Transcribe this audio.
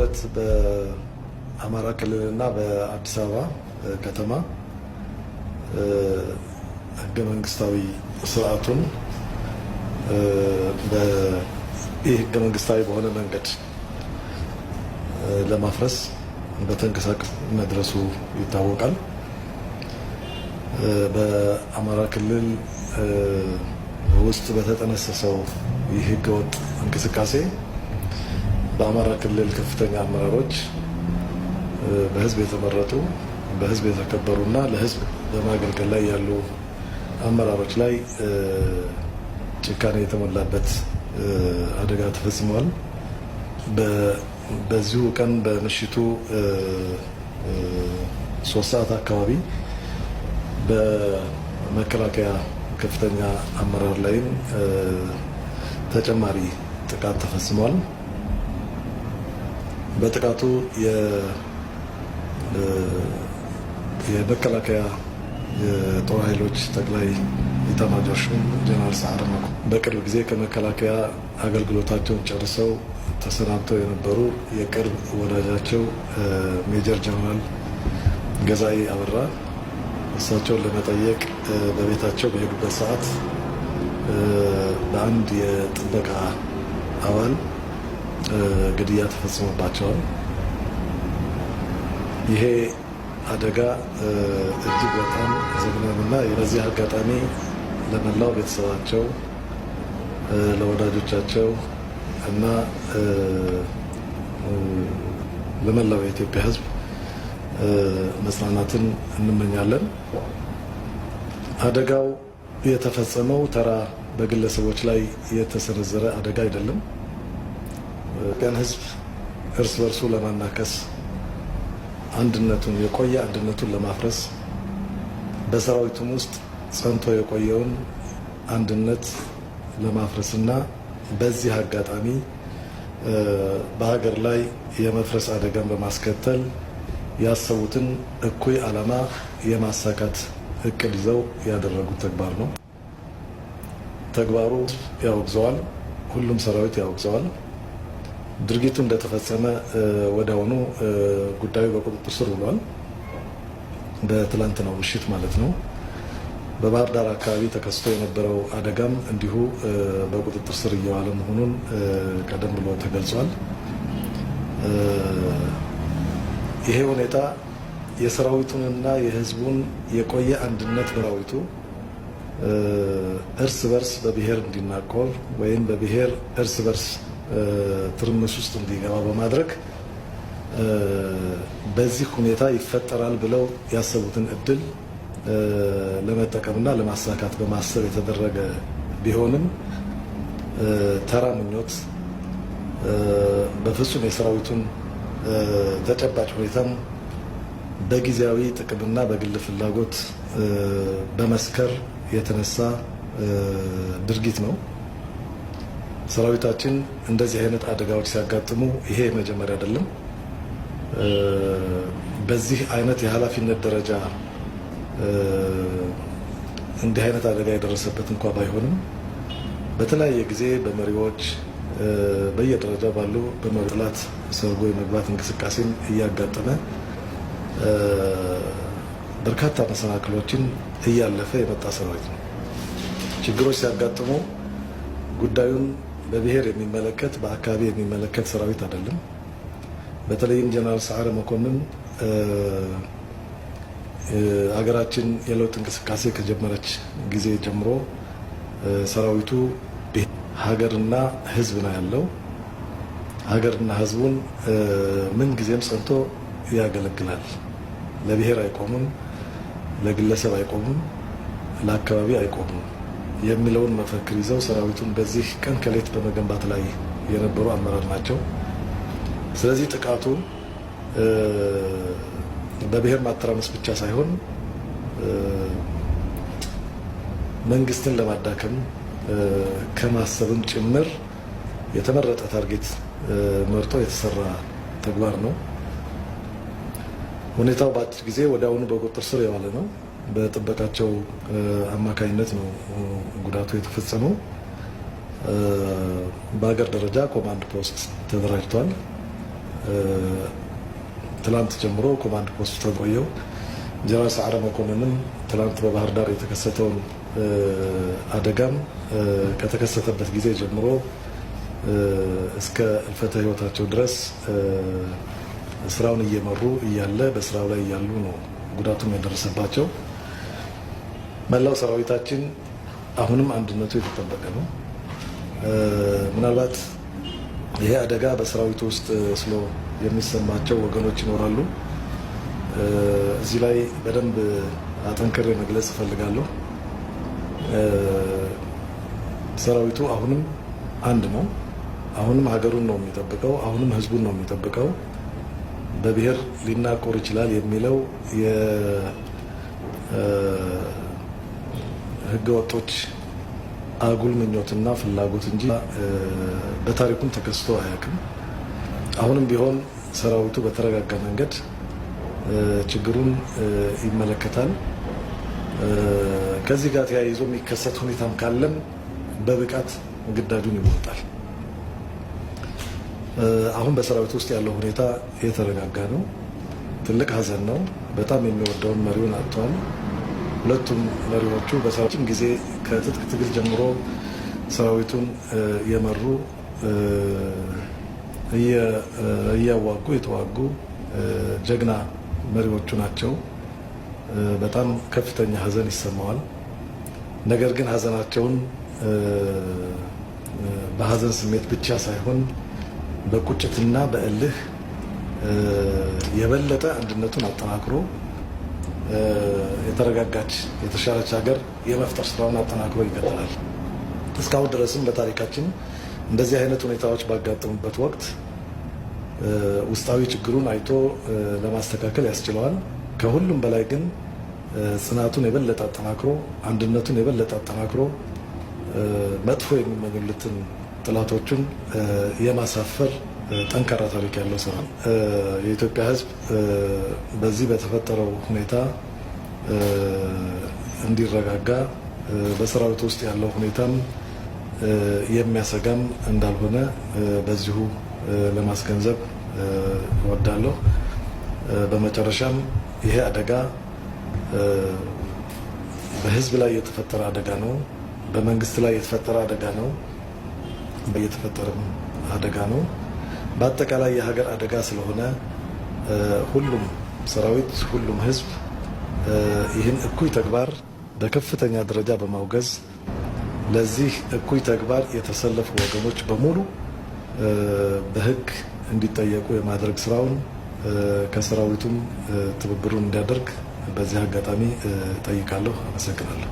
ዕለት በአማራ ክልልና በአዲስ አበባ ከተማ ህገ መንግስታዊ ስርዓቱን ይህ ህገ መንግስታዊ በሆነ መንገድ ለማፍረስ በተንቀሳቀስ መድረሱ ይታወቃል። በአማራ ክልል ውስጥ በተጠነሰሰው ይህ ህገወጥ እንቅስቃሴ በአማራ ክልል ከፍተኛ አመራሮች በህዝብ የተመረጡ፣ በህዝብ የተከበሩና ለህዝብ በማገልገል ላይ ያሉ አመራሮች ላይ ጭካኔ የተሞላበት አደጋ ተፈጽሟል። በዚሁ ቀን በምሽቱ 3 ሰዓት አካባቢ በመከላከያ ከፍተኛ አመራር ላይም ተጨማሪ ጥቃት ተፈጽሟል። በጥቃቱ የመከላከያ የጦር ኃይሎች ጠቅላይ ኢታማዦር ሹም ጀነራል ሰዓረ መኮንን፣ በቅርብ ጊዜ ከመከላከያ አገልግሎታቸውን ጨርሰው ተሰናብተው የነበሩ የቅርብ ወዳጃቸው ሜጀር ጀነራል ገዛኢ አበራ እሳቸውን ለመጠየቅ በቤታቸው በሄዱበት ሰዓት በአንድ የጥበቃ አባል ግድያ ተፈጽሞባቸዋል። ይሄ አደጋ እጅግ በጣም ዘግናኝና በዚህ አጋጣሚ ለመላው ቤተሰባቸው፣ ለወዳጆቻቸው እና ለመላው የኢትዮጵያ ሕዝብ መጽናናትን እንመኛለን። አደጋው የተፈጸመው ተራ በግለሰቦች ላይ የተሰነዘረ አደጋ አይደለም። ኢትዮጵያን ሕዝብ እርስ በርሱ ለማናከስ፣ አንድነቱን የቆየ አንድነቱን ለማፍረስ፣ በሰራዊቱም ውስጥ ጸንቶ የቆየውን አንድነት ለማፍረስና በዚህ አጋጣሚ በሀገር ላይ የመፍረስ አደጋን በማስከተል ያሰቡትን እኩይ ዓላማ የማሳካት እቅድ ይዘው ያደረጉት ተግባር ነው። ተግባሩ ያወግዘዋል፣ ሁሉም ሰራዊት ያወግዘዋል። ድርጊቱ እንደተፈጸመ ወዲያውኑ ጉዳዩ በቁጥጥር ስር ውሏል። በትላንትናው ምሽት ማለት ነው። በባህር ዳር አካባቢ ተከስቶ የነበረው አደጋም እንዲሁ በቁጥጥር ስር እየዋለ መሆኑን ቀደም ብሎ ተገልጿል። ይሄ ሁኔታ የሰራዊቱንና የሕዝቡን የቆየ አንድነት ሰራዊቱ እርስ በርስ በብሔር እንዲናቆር ወይም በብሔር እርስ በርስ ትርምስ ውስጥ እንዲገባ በማድረግ በዚህ ሁኔታ ይፈጠራል ብለው ያሰቡትን እድል ለመጠቀምና ለማሳካት በማሰብ የተደረገ ቢሆንም ተራ ምኞት፣ በፍጹም የሰራዊቱን ተጨባጭ ሁኔታም በጊዜያዊ ጥቅምና በግል ፍላጎት በመስከር የተነሳ ድርጊት ነው። ሰራዊታችን እንደዚህ አይነት አደጋዎች ሲያጋጥሙ ይሄ የመጀመሪያ አይደለም። በዚህ አይነት የኃላፊነት ደረጃ እንዲህ አይነት አደጋ የደረሰበት እንኳ ባይሆንም በተለያየ ጊዜ በመሪዎች፣ በየደረጃው ባሉ በመብላት ሰርጎ የመግባት እንቅስቃሴን እያጋጠመ በርካታ መሰናክሎችን እያለፈ የመጣ ሰራዊት ነው። ችግሮች ሲያጋጥሙ ጉዳዩን በብሔር የሚመለከት፣ በአካባቢ የሚመለከት ሰራዊት አይደለም። በተለይም ጀነራል ሰዓረ መኮንን ሀገራችን የለውጥ እንቅስቃሴ ከጀመረች ጊዜ ጀምሮ ሰራዊቱ ሀገርና ሕዝብ ነው ያለው። ሀገርና ሕዝቡን ምን ጊዜም ጸንቶ ያገለግላል። ለብሔር አይቆምም፣ ለግለሰብ አይቆምም፣ ለአካባቢ አይቆምም የሚለውን መፈክር ይዘው ሰራዊቱን በዚህ ቀን ከሌት በመገንባት ላይ የነበሩ አመራር ናቸው። ስለዚህ ጥቃቱ በብሔር ማተራመስ ብቻ ሳይሆን መንግስትን ለማዳከም ከማሰብም ጭምር የተመረጠ target መርጦ የተሰራ ተግባር ነው። ሁኔታው በአጭር ጊዜ ወዲያውኑ በቁጥጥር ስር የዋለ ነው። በጥበቃቸው አማካኝነት ነው ጉዳቱ የተፈጸመው። በሀገር ደረጃ ኮማንድ ፖስት ተደራጅቷል። ትላንት ጀምሮ ኮማንድ ፖስቱ ተቆየው። ጀነራል ሰዓረ መኮንንም ትላንት በባህር ዳር የተከሰተውን አደጋም ከተከሰተበት ጊዜ ጀምሮ እስከ እልፈተ ሕይወታቸው ድረስ ስራውን እየመሩ እያለ በስራው ላይ እያሉ ነው ጉዳቱም የደረሰባቸው። መላው ሰራዊታችን አሁንም አንድነቱ የተጠበቀ ነው። ምናልባት ይሄ አደጋ በሰራዊቱ ውስጥ ስሎ የሚሰማቸው ወገኖች ይኖራሉ። እዚህ ላይ በደንብ አጠንክሬ መግለጽ እፈልጋለሁ። ሰራዊቱ አሁንም አንድ ነው። አሁንም ሀገሩን ነው የሚጠብቀው። አሁንም ህዝቡን ነው የሚጠብቀው። በብሔር ሊናቆር ይችላል የሚለው የህገ ወጦች አጉል ምኞትና ፍላጎት እንጂ በታሪኩም ተከስቶ አያውቅም። አሁንም ቢሆን ሰራዊቱ በተረጋጋ መንገድ ችግሩን ይመለከታል። ከዚህ ጋር ተያይዞ የሚከሰት ሁኔታም ካለም በብቃት ግዳጁን ይወጣል። አሁን በሰራዊቱ ውስጥ ያለው ሁኔታ የተረጋጋ ነው። ትልቅ ሀዘን ነው። በጣም የሚወደውን መሪውን አጥቷል። ሁለቱም መሪዎቹ በሰራዊቱም ጊዜ ከትጥቅ ትግል ጀምሮ ሰራዊቱን የመሩ እያዋጉ የተዋጉ ጀግና መሪዎቹ ናቸው። በጣም ከፍተኛ ሀዘን ይሰማዋል። ነገር ግን ሀዘናቸውን በሀዘን ስሜት ብቻ ሳይሆን በቁጭትና በእልህ የበለጠ አንድነቱን አጠናክሮ የተረጋጋች የተሻለች ሀገር የመፍጠር ስራውን አጠናክሮ ይቀጥላል። እስካሁን ድረስም በታሪካችን እንደዚህ አይነት ሁኔታዎች ባጋጠሙበት ወቅት ውስጣዊ ችግሩን አይቶ ለማስተካከል ያስችለዋል። ከሁሉም በላይ ግን ጽናቱን የበለጠ አጠናክሮ አንድነቱን የበለጠ አጠናክሮ መጥፎ የሚመኙለትን ጠላቶቹን የማሳፈር ጠንካራ ታሪክ ያለው ስራ የኢትዮጵያ ሕዝብ በዚህ በተፈጠረው ሁኔታ እንዲረጋጋ በሰራዊቱ ውስጥ ያለው ሁኔታም የሚያሰጋም እንዳልሆነ በዚሁ ለማስገንዘብ እወዳለሁ። በመጨረሻም ይሄ አደጋ በሕዝብ ላይ የተፈጠረ አደጋ ነው። በመንግስት ላይ የተፈጠረ አደጋ ነው። የተፈጠረም አደጋ ነው። በአጠቃላይ የሀገር አደጋ ስለሆነ ሁሉም ሰራዊት፣ ሁሉም ህዝብ ይህን እኩይ ተግባር በከፍተኛ ደረጃ በማውገዝ ለዚህ እኩይ ተግባር የተሰለፉ ወገኖች በሙሉ በህግ እንዲጠየቁ የማድረግ ስራውን ከሰራዊቱም ትብብሩን እንዲያደርግ በዚህ አጋጣሚ ጠይቃለሁ። አመሰግናለሁ።